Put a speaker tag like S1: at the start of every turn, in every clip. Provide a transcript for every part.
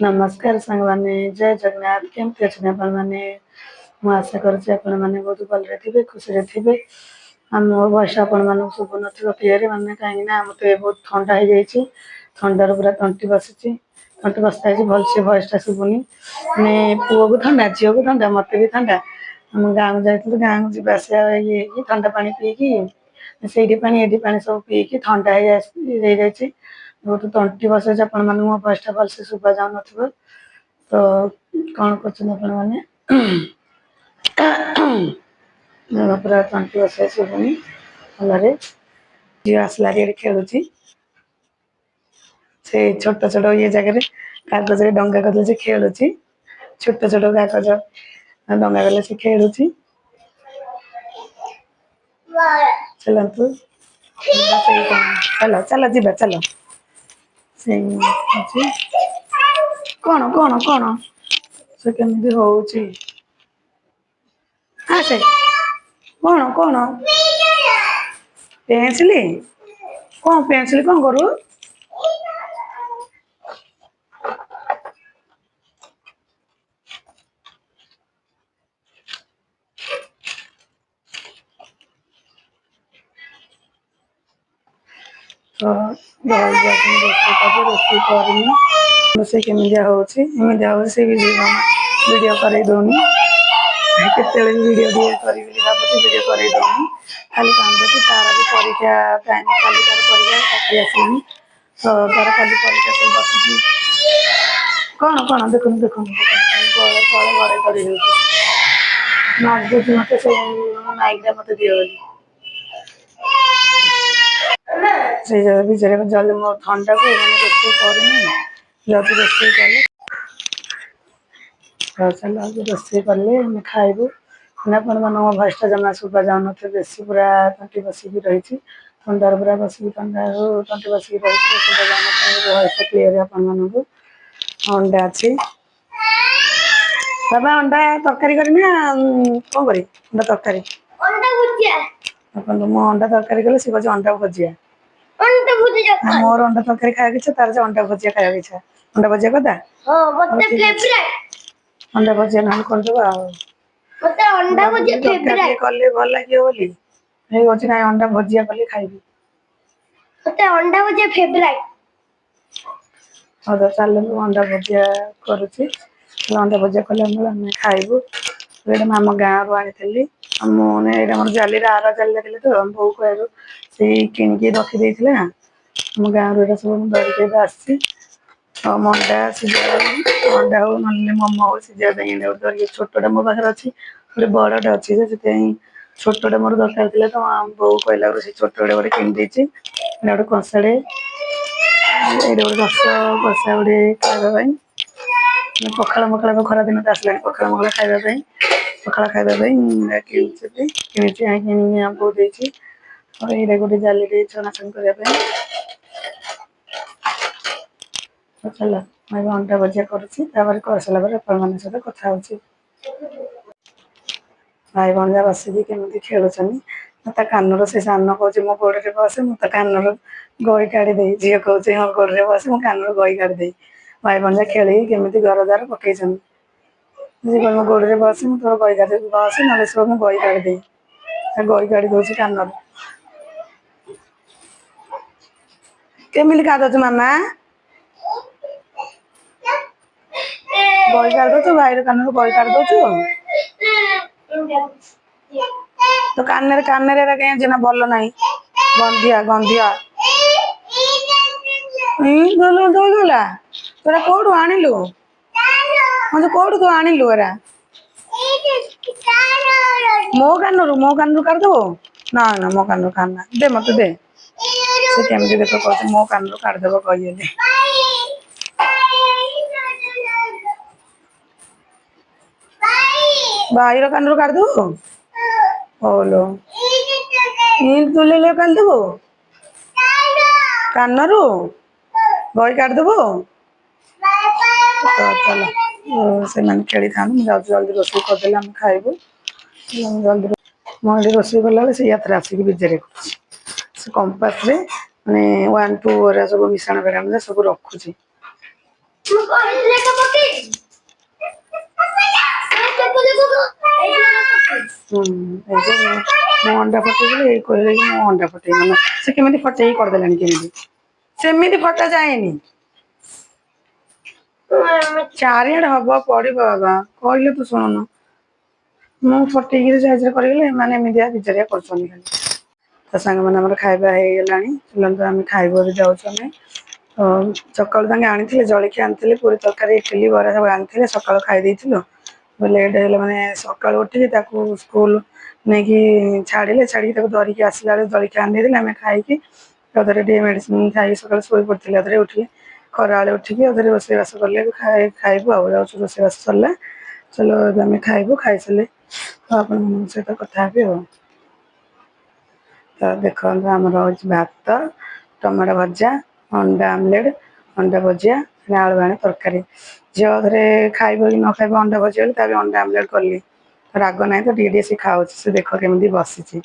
S1: ନମସ୍କାର ସାଙ୍ଗମାନେ, ଜୟ ଜଗନ୍ନାଥ। କେମିତି ଅଛନ୍ତି ଆପଣମାନେ? ମୁଁ ଆଶା କରୁଛି ଆପଣମାନେ ବହୁତ ଭଲରେ ଥିବେ, ଖୁସିରେ ଥିବେ। ଆଉ ମୋ ଭଏସ୍ ଆପଣମାନଙ୍କୁ ଶୁଭୁନଥିବ କ୍ଲିୟର, ମାନେ କାହିଁକି ନା ମୋତେ ବହୁତ ଥଣ୍ଡା ହେଇଯାଇଛି। ଥଣ୍ଡାରୁ ପୁରା ତଣ୍ଟି ବସିଛି, ତଣ୍ଟି ବସା ହେଇଛି, ଭଲସେ ଭଏସ୍ଟା ଶୁଭୁନି। ମାନେ ପୁଅକୁ ଥଣ୍ଡା, ଝିଅକୁ ଥଣ୍ଡା, ମୋତେ ବି ଥଣ୍ଡା। ଆମ ଗାଁକୁ ଯାଇଥିଲୁ, ଗାଁକୁ ଯିବା ଆସିବା ଇଏ ହେଇକି ଥଣ୍ଡା ପାଣି ପିଇକି, ସେଇଠି ପାଣି ଏଇଠି ପାଣି ସବୁ ପିଇକି ଥଣ୍ଡା ହେଇଯାଇଛି, ବହୁତ ତଣ୍ଟି ବସିଛି। ଆପଣମାନଙ୍କୁ ମୋ ଭଏସ୍ଟା ଭଲସେ ଶୁଭା ଯାଉନଥିବ। ତ କ'ଣ କରୁଛନ୍ତି ଆପଣମାନେ? ପୁରା ତଣ୍ଟି ବସାଇ ଶୁଭୁନି ଭଲରେ। ଝିଅ ଆସିଲା, ଏଠି ଖେଳୁଛି। ସେ ଛୋଟ ଛୋଟ ଇଏ ଜାଗାରେ କାଗଜରେ ଡଙ୍ଗା କରିଦେଲେ ସେ ଖେଳୁଛି। ଛୋଟ ଛୋଟ କାଗଜ ଡଙ୍ଗା କଲେ ସେ ଖେଳୁଛି। ଚାଲନ୍ତୁ, ଚାଲ ଚାଲ ଯିବା, ଚାଲ। ସେଇ କ'ଣ କ'ଣ କ'ଣ ସେ କେମିତି ହଉଛି? ଆସେ। କ'ଣ କ'ଣ ପେନ୍ସିଲି? କ'ଣ ପେନ୍ସିଲି କ'ଣ କରୁ? ତ ଜଲ୍ଦି ରୋଷେଇ କରିବି, ରୋଷେଇ କରିନି। ରୋଷେଇ କେମିତିଆ ହେଉଛି, ଏମିତିଆ ହେଉଛି, ସେ ବି ଭିଡ଼ିଓ କରେଇ ଦେଉନି। କେତେବେଳେ ବି ଭିଡ଼ିଓ ଟିକେ କରିବି ବୋଲି ଭାବୁଛି, ଭିଡ଼ିଓ କରେଇ ଦେଉନି, ଖାଲି କାନ୍ଦୁଛି। ତାର ବି ପରୀକ୍ଷା ଟାଇମ୍, କାଲି ତାର ପରୀକ୍ଷା ପାଖେଇ ଆସିଲାଣି। ତ ତାର କାଲି ପରୀକ୍ଷା, ସେ ବସିଛି। କ'ଣ କ'ଣ ଦେଖନ୍ତୁ ଦେଖନ୍ତୁ ଦେଖନ୍ତୁ, ତଳେ ଗଡ଼େଇ ତଡ଼େଇ ହେଉଛି, ମାଗୁଛି ମୋତେ ସେ ମାଇକ୍ଟା ମୋତେ ଦିଅ ବୋଲି। ସେଇ ବିଚାରି ଜଲ୍ଦି ମୋ ଥଣ୍ଡାକୁ ମାନେ ରୋଷେଇ କରିନି। ଜଲ୍ଦି ରୋଷେଇ କଲେ, ଚାଲ ରୋଷେଇ କଲେ ଆମେ ଖାଇବୁ। ମାନେ ଆପଣମାନଙ୍କ ଭଏସ୍ଟା ଜମା ଶୁଭା ଯାଉନଥିବ ବେଶୀ, ପୁରା ତଣ୍ଟି ବସିକି ରହିଛି ଥଣ୍ଡାରୁ, ପୁରା ବସିକି ଥଣ୍ଡାରୁ ତଣ୍ଟି ବସିକି ରହିଛି, ଶୁଭା ଯାଉନଥିବ ଭଏସ୍ଟା କ୍ଲିୟର ଆପଣମାନଙ୍କୁ। ଅଣ୍ଡା ଅଛି ବାବା, ଅଣ୍ଡା ତରକାରୀ କରିବି ନା କ'ଣ କରିବି? ଅଣ୍ଡା ତରକାରୀ?
S2: ଅଣ୍ଡା ଭୁଜିଆ।
S1: ଦେଖନ୍ତୁ, ମୁଁ ଅଣ୍ଡା ତରକାରୀ କଲେ ସେ କହୁଛି ଅଣ୍ଡା ଭୁଜିଆ।
S2: ଅଣ୍ଡା ଭୁଜିଆ।
S1: ମୋର ଅଣ୍ଡା ତରକାରୀ ଖାଇବାକୁ ଇଚ୍ଛା, ତାର ଅଣ୍ଡା ଭୁଜିଆ ଖାଇବାକୁ ଇଚ୍ଛା। ଅଣ୍ଡା ଭୁଜିଆ କଥା।
S2: ହଁ, ମତେ ଫେଭରାଇଟ୍।
S1: ଅଣ୍ଡା ଭୁଜିଆ ନହେଲେ କରିଦେବା। ଆଉ
S2: ମତେ ଅଣ୍ଡା ଭୁଜିଆ
S1: ତରକାରୀ
S2: ଫେଭରାଇଟ୍।
S1: କଲେ ଭଲ ଲାଗିବ ବୋଲି ହେଇ କହୁଛି, ନାଇଁ ଅଣ୍ଡା ଭୁଜିଆ କଲେ ଖାଇବି।
S2: ମତେ ଅଣ୍ଡା ଭୁଜିଆ ଫେଭରାଇଟ୍।
S1: ହଉ ତ ଚାଲନ୍ତୁ, ଅଣ୍ଡା ଭୁଜିଆ କରୁଛି। ଅଣ୍ଡା ଭୁଜିଆ କଲେ ଆମେ ଖାଇବୁ। ଏଇଟା ମୁଁ ଆମ ଗାଁରୁ ଆଣିଥିଲି। ମୁଁ ମାନେ ଏଇଟା ମୋର ଜାଲିରେ ଆର ଜାଲିରେ ଥିଲେ ତ ବୋଉ କହିବାରୁ ସେଇ କିଣିକି ରଖିଦେଇଥିଲା। ଆମ ଗାଁରୁ ଏଇଟା ସବୁ ମୁଁ ଧରିକି ଏବେ ଆସିଛି। ଆଉ ମଣ୍ଡା ସିଝା, ଅଣ୍ଡା ହଉ ନହେଲେ ମୋମୋ ହଉ ସିଝା ପାଇଁ ଏଇଟା ଗୋଟେ ଧରିକି, ଛୋଟଟା ମୋ ପାଖରେ ଅଛି, ଗୋଟେ ବଡ଼ଟା ଅଛି ଯେ, ସେଥିପାଇଁ ଛୋଟଟା ମୋର ଦରକାର ଥିଲା। ତ ବୋଉ କହିଲା ସେ ଛୋଟଟା ଗୋଟେ କିଣିଦେଇଛି। ଏଇଟା ଗୋଟେ କଂସାଟେ, ଏଇଟା ଗୋଟେ ରସ କଷା ଗୋଟେ ଖାଇବା ପାଇଁ, ପଖାଳ ମଖାଳ। ଖରା ଦିନ ତ ଆସିଲାଣି, ପଖାଳ ମଖାଳ ଖାଇବା ପାଇଁ, ପଖାଳ ଖାଇବା ପାଇଁ କିଣିଛନ୍ତି, କିଣିଛି, କିଣିକି ଆମ ବୋଉ ଦେଇଛି। ଆଉ ଏଇଟା ଗୋଟେ ଜାଲିରେ ଛଣାଛଣି କରିବା ପାଇଁ। ଚାଲ, ମୁଁ ଏବେ ଅଣ୍ଡା ଭଜିଆ କରୁଛି, ତାପରେ କରିସାରିଲା ପରେ ଆପଣମାନଙ୍କ ସହିତ କଥା ହେଉଛି। ଭାଇ ଭଣଜା ବସିକି କେମିତି ଖେଳୁଛନ୍ତି। ତା କାନରୁ ସେ ସାନ କହୁଛି ମୋ ଗୋଡ଼ରେ ବସେ, ମୁଁ ତା କାନରୁ ଗହି କାଢ଼ିଦେଇ। ଝିଅ କହୁଛି ହଁ ଗୋଡ଼ରେ ବସେ, ମୁଁ କାନରୁ ଗହି କାଢ଼ିଦେଇ। ଭାଇ ଭଣଜା ଖେଳିକି କେମିତି ଘର ଦ୍ୱାର ପକେଇଛନ୍ତି। ସେ କହିବ ମୋ ଗୋଡ଼ରେ ବସେ, ମୁଁ ତୋର ଗହି କାଢ଼ିଦେବି, ବସେ ନହେଲେ ସବୁ ମୁଁ ଗହି କାଢ଼ିଦେବି। ଗହି କାଢ଼ି ଦଉଛି କାନରୁ। କେମିତି କାଢୁଛୁ ମାମା? ଗହି କାଢି ଦଉଛୁ, ଭାଇର କାନରୁ ଗହି କାଢି ଦଉଛୁ ତ। କାନରେ କାନରେ ଏରା କାଇଁ ନା ଭଲ ନାହିଁ, ଗନ୍ଧିଆ ଗନ୍ଧିଆ ଦଉଲା। ତୋରା କୋଉଠୁ ଆଣିଲୁ? ମତେ କୋଉଠୁ ତୁ ଆଣିଲୁ ଏରା? ମୋ କାନରୁ, ମୋ କାନରୁ କାଢିଦବୁ? ନା ନା, ମୋ କାନରୁ କାଢନା, ଦେ ମତେ ଦେ। ସେ କେମିତି ଦେଖ କହୁଛି, ମୋ କାନରୁ କାଢିଦବ କହିଲେ। ଭାଇର କାନରୁ କାଢିଦବୁ? ହଉଲୋ, ଇନ୍ତି ତୁଲେଇଲେ କାଢିଦବୁ, କାନରୁ ଗହି କାଢିଦବୁ। ତ ଚାଲ, ସେମାନେ ଖେଳିଥାନ୍ତୁ, ମୁଁ ଯାଉଛି ଜଲ୍ଦି ରୋଷେଇ କରିଦେଲେ ଆମେ ଖାଇବୁ ଜଲ୍ଦି। ମୁଁ ଏଠି ରୋଷେଇ କଲାବେଳେ ସେ ୟାତ୍ରା ଆସିକି ବିଜେରେ କରୁଛି। ସେ କମ୍ପାସରେ ମାନେ 1 2 ଏରା ସବୁ ମିଶାଣ ଫେଡ଼ାଣ ସବୁ ରଖୁଛି।
S2: ମୁଁ କହିଲି ଲେଖା ପକେଇ।
S1: ହୁଁ, ଏଇ ଯୋଉ ମୁଁ ଅଣ୍ଡା ଫଟେଇଥିଲି, ଏଇ କହିଲେ କି ମୁଁ ଅଣ୍ଡା ଫଟେଇବି। ମାନେ ସେ କେମିତି ଫଟେଇକି କରିଦେଲାଣି। କେମିତି ସେମିତି ଫଟା ଯାଏନି। ଚାରିଆଡେ ହବ, ପଡିବ ବାବା, କହିଲେ ତୁ ଶୁଣୁନୁ। ମୁଁ ଫଟେଇକିରି ସାଇଜରେ କରିଗଲେ ଏମାନେ ଏମିତିଆ ବିଚାରିଆ କରୁଛନ୍ତି ଖାଲି। ତ ସାଙ୍ଗମାନେ, ଆମର ଖାଇବା ହେଇଗଲାଣି। ଚାଲନ୍ତୁ, ଆମେ ଖାଇବୁ ଏବେ ଯାଉଛୁ ଆମେ। ତ ସକାଳୁ ତାଙ୍କେ ଆଣିଥିଲେ, ଜଳଖିଆ ଆଣିଥିଲେ, ପୁରୀ ତରକାରୀ, ଇଟିଲି, ବରା ସବୁ ଆଣିଥିଲେ। ସକାଳୁ ଖାଇ ଦେଇଥିଲୁ। ଲେଟ୍ ହେଲା, ମାନେ ସକାଳୁ ଉଠିକି ତାକୁ ସ୍କୁଲ ନେଇକି ଛାଡ଼ିଲେ, ଛାଡ଼ିକି ତାକୁ ଧରିକି ଆସିଲା ବେଳକୁ ଜଳଖିଆ ଆଣି ଦେଇଥିଲେ। ଆମେ ଖାଇକି ଅଧରେ ଟିକେ ମେଡ଼ିସିନ ଖାଇକି ସକାଳୁ ଶୋଇ ପଡ଼ିଥିଲି। ଆଉଥରେ ଉଠିକି ଖରାବେଳେ ଉଠିକି ଆଉଥରେ ରୋଷେଇବାସ କଲେ ଖାଇବୁ। ଆଉ ଯାଉଛୁ, ରୋଷେଇବାସ ସରିଲା। ଚଲୋ, ଏବେ ଆମେ ଖାଇବୁ। ଖାଇସାରିଲେ ତ ଆପଣମାନଙ୍କ ସହିତ କଥା ହେବି। ଆଉ ତ ଦେଖନ୍ତୁ, ଆମର ହେଉଛି ଭାତ, ଟମାଟୋ ଭଜା, ଅଣ୍ଡା ଆମଲେଟ୍, ଅଣ୍ଡା ଭଜିଆ, ଆଳୁ ବାଇଗଣ ତରକାରୀ। ଝିଅ ଘରେ ଖାଇବ କି ନ ଖାଇବ ଅଣ୍ଡା ଭଜିଆ ବୋଲି ତା ବି ଅଣ୍ଡା ଆମଲେଟ୍ କଲି। ରାଗ ନାହିଁ ତ ଟିକେ ଟିକେ ସେ ଖାଉଛି। ସେ ଦେଖ କେମିତି ବସିଛି,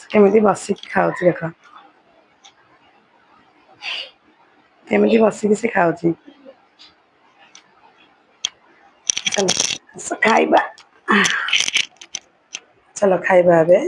S1: କେମିତି ବସିକି ଖାଉଛି। ଦେଖ କେମିତି ବସିକି ସେ ଖାଉଛି। ଚାଲ, ଆସ ଖାଇବା। ଚାଲ ଖାଇବା ଏବେ।